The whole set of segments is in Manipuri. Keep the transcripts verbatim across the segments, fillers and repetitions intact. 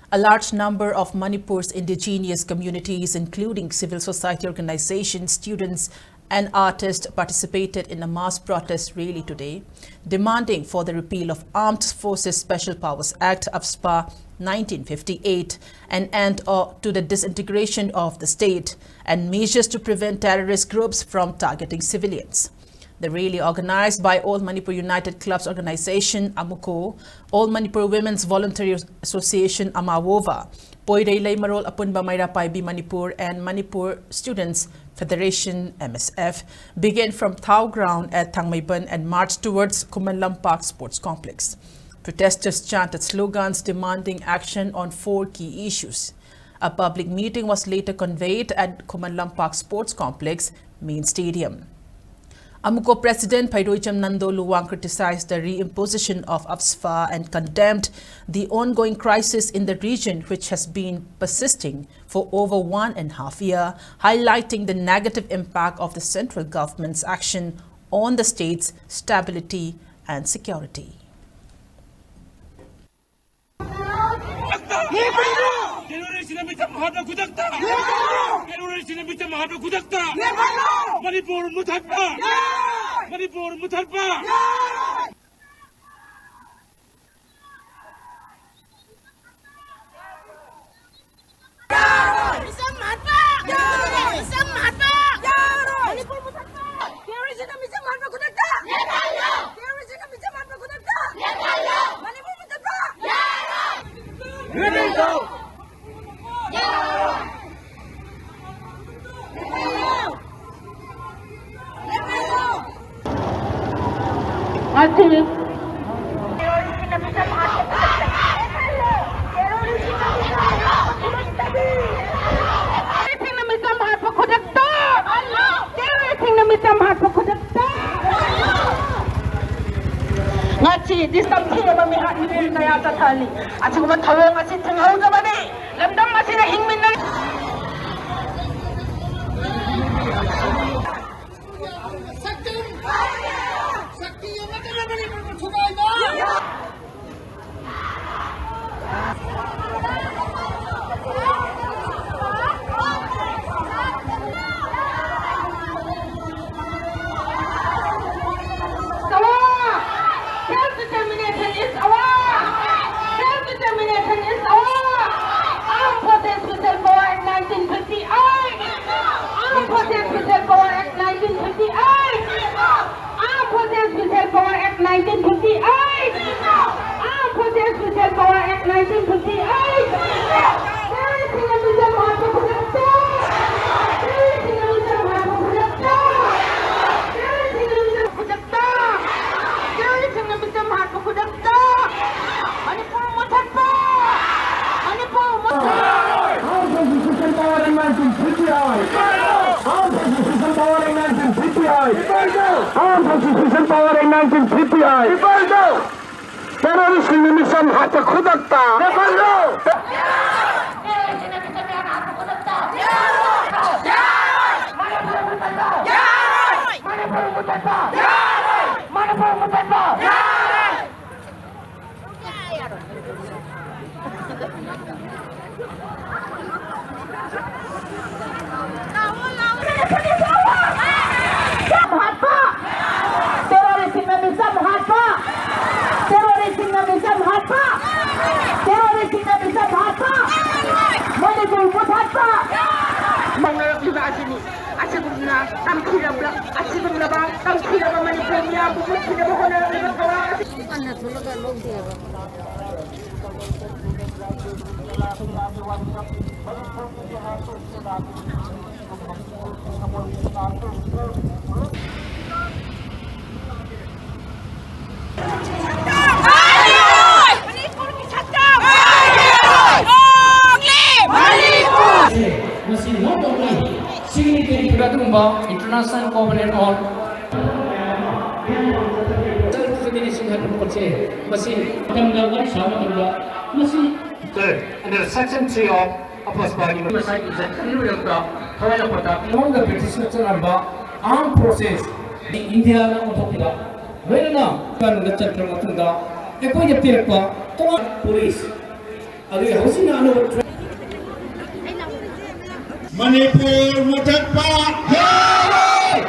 A large number of Manipur's indigenous communities, including civil society organizations, students, and artists, participated in a mass protest rally today, demanding for the repeal of Armed Forces Special Powers Act, AFSPA, nineteen fifty-eight, an end, uh, to the disintegration of the state, and measures to prevent terrorist groups from targeting civilians. The rally, organized by All Manipur United Clubs Organization, AMUCO, All Manipur Women's Voluntary Association, AMAWOVA, Poirei Leimarol Apunba Meira Paibi Manipur, and Manipur Students Federation, M S F, began from Thao Ground at Thangmeiband and marched towards Khuman Lampak Sports Complex. Protesters chanted slogans demanding action on four key issues. A public meeting was later convened at Khuman Lampak Sports Complex, main stadium. AMUCO President Pheiroijam Nando Luwang criticized the reimposition of AFSPA and condemned the ongoing crisis in the region, which has been persisting for over one and a half year, highlighting the negative impact of the central government's action on the state's stability and security. Terroristꯅ ꯃꯤꯆꯝ ꯍꯥꯠꯄ ꯈꯨꯗꯛꯇ! Terroristꯅ ꯃꯤꯆꯝ ꯍꯥꯠꯄ ꯈꯨꯗꯛꯇ! ꯃꯅꯤꯄꯨꯔ ꯃꯨꯊꯠꯄ! ꯃꯅꯤꯄꯨꯔ ꯃꯨꯊꯠꯄ! ꯃꯤꯆꯝ ꯍꯥꯠꯄ! ꯃꯤꯆꯝ ꯍꯥꯠꯄ! ꯃꯅꯤꯄꯨꯔ ꯃꯨꯊꯠꯄ! Terroristꯅ ꯃꯤꯆꯝ ꯍꯥꯠꯄ ꯈꯨꯗꯛꯇ! Terroristꯅ ꯃꯤꯆꯝ ꯍꯥꯠꯄ ꯈꯨꯗꯛꯇ! ꯃꯅꯤꯄꯨꯔ ꯃꯨꯊꯠꯄ! Actually, ꯉꯁꯤ ꯗꯤꯁꯇꯝ ꯊꯤꯔꯕ ꯃꯤꯍꯥꯠ ꯃꯤꯄꯨꯟ ꯀꯌꯥ ꯆꯠꯊꯍꯜꯂꯤ꯫ ꯑꯁꯤꯒꯨꯝꯕ ꯊꯧꯑꯣꯡ ꯑꯁꯤ ꯊꯤꯡꯍꯧꯗꯕꯅꯤ꯫ ꯂꯝꯗꯝ ꯑꯁꯤꯗ ꯍꯤꯡꯃꯤꯟꯅꯔꯤ꯫ ꯍꯥꯠꯄ ꯈꯨꯗꯛꯇ꯫ ꯃꯤꯆꯝ ꯍꯥꯠꯄ! ꯇꯦꯔꯣꯔꯤꯁꯁꯤꯡꯅ ꯃꯤꯆꯝ ꯍꯥꯠꯄ! ꯇꯦꯔꯣꯔꯤꯁꯁꯤꯡꯅ ꯃꯤꯆꯝ ꯍꯥꯠꯄ! ꯇꯦꯔꯣꯔꯤꯁꯁꯤꯡꯅ ꯃꯤꯆꯝ ꯍꯥꯠꯄ! ꯃꯅꯤꯄꯨꯔ ꯃꯨꯊꯠꯄ! ꯍꯧꯅꯔꯛꯂꯤꯕ ꯑꯁꯤꯅꯤ꯫ ꯑꯁꯤꯒꯨꯝꯅ ꯇꯝꯊꯤꯔꯕ, ꯑꯁꯤꯒꯨꯝꯂꯕ ꯇꯝꯊꯤꯔꯕ ꯃꯅꯤꯄꯨꯔ ꯃꯤꯌꯥꯝꯕꯨ ꯃꯨꯠꯈꯤꯅꯕ ꯍꯣꯠꯅꯔꯛꯂꯤꯕ ꯊꯧꯔꯥꯡ ꯑꯁꯤ ꯉꯟꯅ ꯊꯣꯛꯂꯒ ꯂꯧꯗꯦꯕ꯫ ꯃꯁꯤ not only significant ꯑꯗꯨꯒꯨꯝꯕ international covenant on self determination ꯍꯥꯏꯕ ꯄꯣꯠꯁꯦ, ꯃꯁꯤ ꯃꯇꯝꯗ ꯋꯥꯔꯤ ꯁꯥꯕ ꯃꯇꯝꯗ ꯃꯁꯤ Third, under section three of ꯑꯄꯁꯄꯥꯒꯤ ꯉꯁꯥꯏꯒꯤ ꯏꯖꯠ ꯑꯅꯤꯔꯛꯇ ꯊꯋꯥꯏ ꯂꯧꯈꯠꯇ ꯑꯩꯉꯣꯟꯗ ꯕ꯭ꯔꯤꯇꯤꯁꯅ ꯆꯠꯅꯔꯝꯕ armed forces ꯏꯟꯗꯤꯌꯥꯅ ꯑꯣꯟꯊꯣꯛꯈꯤꯕ, ꯂꯣꯏꯅꯅ ꯀꯥꯅꯨꯟꯗ ꯆꯠꯈ꯭ꯔ ꯃꯇꯨꯡꯗ ꯑꯩꯈꯣꯏꯗ ꯄꯤꯔꯛꯄ ꯇꯣꯉꯥꯟ police, ꯑꯗꯨꯒꯤ ꯍꯧꯖꯤꯛꯅ ꯑꯅꯧꯕ ꯃꯅꯤꯄꯨꯔ ꯃꯨꯊꯠꯄ!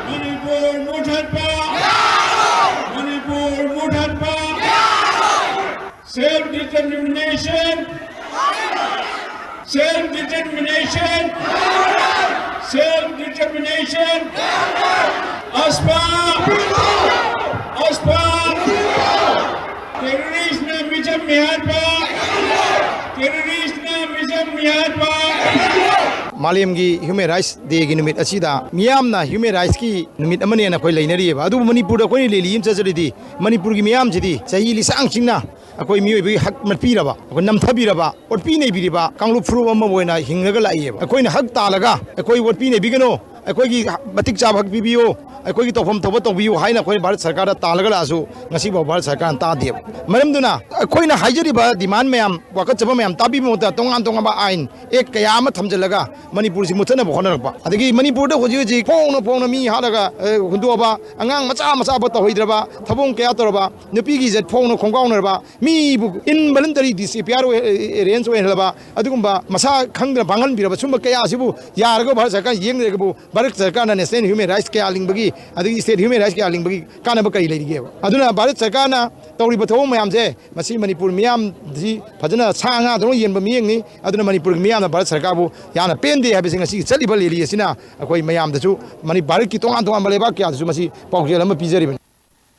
ꯃꯅꯤꯄꯨꯔ ꯃꯨꯊꯠꯄ! ꯃꯅꯤꯄꯨꯔ ꯃꯨꯊꯠꯄ! Self determination! Self determination! Self determination! ꯑꯁꯄꯥ! ꯑꯁꯄꯥ! Terroristꯅ ꯃꯤꯆꯝ ꯃꯤꯍꯥꯠꯄ! Terroristꯅ ꯃꯤꯆꯝ ꯃꯤꯍꯥꯠꯄ! ꯃꯥꯂꯦꯝꯒꯤ Human Rights Dayꯒꯤ ꯅꯨꯃꯤꯠ ꯑꯁꯤꯗ ꯃꯤꯌꯥꯝꯅ human rightsꯀꯤ ꯅꯨꯃꯤꯠ ꯑꯃꯅꯦꯅ ꯑꯩꯈꯣꯏ ꯂꯩꯅꯔꯤꯑꯕ꯫ ꯑꯗꯨꯕꯨ ꯃꯅꯤꯄꯨꯔꯗ ꯑꯩꯈꯣꯏꯅ ꯂꯦꯂꯤ ꯑꯃ ꯆꯠꯆꯔꯤꯗꯤ, ꯃꯅꯤꯄꯨꯔꯒꯤ ꯃꯤꯌꯥꯝꯁꯤꯗꯤ ꯆꯍꯤ ꯂꯤꯁꯥꯡꯁꯤꯡꯅ ꯑꯩꯈꯣꯏ ꯃꯤꯑꯣꯏꯕꯒꯤ ꯍꯛ ꯃꯠꯄꯤꯔꯕ, ꯑꯩꯈꯣꯏ ꯅꯝꯊꯕꯤꯔꯕ, ꯑꯣꯠꯄꯤ ꯅꯩꯕꯤꯔꯤꯕ ꯀꯥꯡꯂꯨꯞ ꯐꯨꯔꯨꯞ ꯑꯃ ꯑꯣꯏꯅ ꯍꯤꯡꯂꯒ ꯂꯥꯛꯏꯑꯕ꯫ ꯑꯩꯈꯣꯏꯅ ꯍꯛ ꯇꯥꯜꯂꯒ ꯑꯩꯈꯣꯏ ꯑꯣꯠꯄꯤ ꯅꯩꯕꯤꯒꯅꯨ, ꯑꯩꯈꯣꯏꯒꯤ ꯃꯇꯤꯛ ꯆꯥꯕ ꯍꯛ ꯄꯤꯕꯤꯌꯨ, ꯑꯩꯈꯣꯏꯒꯤ ꯇꯧꯐꯝ ꯊꯣꯛꯄ ꯇꯧꯕꯤꯌꯨ ꯍꯥꯏꯅ ꯑꯩꯈꯣꯏ ꯚꯥꯔꯠ ꯁꯔꯀꯥꯔꯗ ꯇꯥꯜꯂꯒ ꯂꯥꯛꯑꯁꯨ ꯉꯁꯤꯐꯥꯎ ꯚꯥꯔꯠ ꯁꯔꯀꯥꯔꯅ ꯇꯥꯗꯦꯕ꯫ ꯃꯔꯝꯗꯨꯅ ꯑꯩꯈꯣꯏꯅ ꯍꯥꯏꯖꯔꯤꯕ ꯗꯤꯃꯥꯟ ꯃꯌꯥꯝ, ꯋꯥꯀꯠꯆꯕ ꯃꯌꯥꯝ ꯇꯥꯕꯤꯕ ꯃꯍꯨꯠꯇ ꯇꯣꯉꯥꯟ ꯇꯣꯉꯥꯟꯕ ꯑꯥꯏꯟ ꯑꯦꯛ ꯀꯌꯥ ꯑꯃ ꯊꯝꯖꯤꯜꯂꯒ ꯃꯅꯤꯄꯨꯔꯁꯤ ꯃꯨꯠꯊꯠꯅꯕ ꯍꯣꯠꯅꯔꯛꯄ, ꯑꯗꯒꯤ ꯃꯅꯤꯄꯨꯔꯗ ꯍꯧꯖꯤꯛ ꯍꯧꯖꯤꯛ ꯐꯣꯡꯅ ꯐꯣꯡꯅ ꯃꯤ ꯍꯥꯠꯂꯒ, ꯑ, ꯍꯨꯟꯗꯣꯛꯑꯕ, ꯑꯉꯥꯡ ꯃꯆꯥ ꯃꯆꯥꯐꯥꯎ ꯇꯧꯍꯩꯗ꯭ꯔꯕ, ꯊꯕꯛ ꯀꯌꯥ ꯇꯧꯔꯕ, ꯅꯨꯄꯤꯒꯤ ꯏꯖꯠ ꯐꯣꯡꯅ ꯈꯣꯡꯒꯥꯎꯅꯔꯕ, ꯃꯤꯕꯨ involuntary disappear ꯑꯣꯏ-, arrange ꯑꯣꯏꯍꯜꯂꯕ, ꯑꯗꯨꯒꯨꯝꯕ ꯃꯁꯥ ꯈꯪꯗꯅ ꯃꯥꯡꯍꯟꯕꯤꯔꯕ ꯁꯨꯝꯕ ꯀꯌꯥ ꯑꯁꯤꯕꯨ ꯌꯥꯔꯒ ꯚꯥꯔꯠ ꯁꯔꯀꯥꯔ ꯌꯦꯡꯗ꯭ꯔꯒꯕꯨ, ꯚꯥꯔꯠ ꯁꯔꯀꯥꯔꯅ national human rights ꯀꯌꯥ ꯂꯤꯡꯕꯒꯤ, ꯑꯗꯒꯤ state human rights ꯀꯌꯥ ꯂꯤꯡꯕꯒꯤ ꯀꯥꯟꯅꯕ ꯀꯔꯤ ꯂꯩꯔꯤꯒꯦꯕ? ꯑꯗꯨꯅ ꯚꯥꯔꯠ ꯁꯔꯀꯥꯔꯅ ꯇꯧꯔꯤꯕ ꯊꯕꯛ ꯃꯌꯥꯝꯁꯦ, ꯃꯁꯤ ꯃꯅꯤꯄꯨꯔ ꯃꯤꯌꯥꯝꯁꯤ ꯐꯖꯅ ꯁꯥ ꯉꯥꯗꯧꯅ ꯌꯦꯟꯕ ꯃꯤꯠꯌꯦꯡꯅꯤ꯫ ꯑꯗꯨꯅ ꯃꯅꯤꯄꯨꯔꯒꯤ ꯃꯤꯌꯥꯝꯅ ꯚꯥꯔꯠ ꯁꯔꯀꯥꯔꯕꯨ ꯌꯥꯝꯅ ꯄꯦꯟꯗꯦ ꯍꯥꯏꯕꯁꯤ ꯉꯁꯤꯒꯤ ꯆꯠꯂꯤꯕ rally ꯑꯁꯤꯅ ꯑꯩꯈꯣꯏ ꯃꯌꯥꯝꯗꯁꯨ, ꯃꯅꯤ-, ꯚꯥꯔꯠꯀꯤ ꯇꯣꯉꯥꯟ ꯇꯣꯉꯥꯟꯕ ꯂꯩꯕꯥꯛ ꯀꯌꯥꯗꯁꯨ ꯃꯁꯤ ꯄꯥꯎꯖꯦꯜ ꯑꯃ ꯄꯤꯖꯔꯤꯕꯅꯤ꯫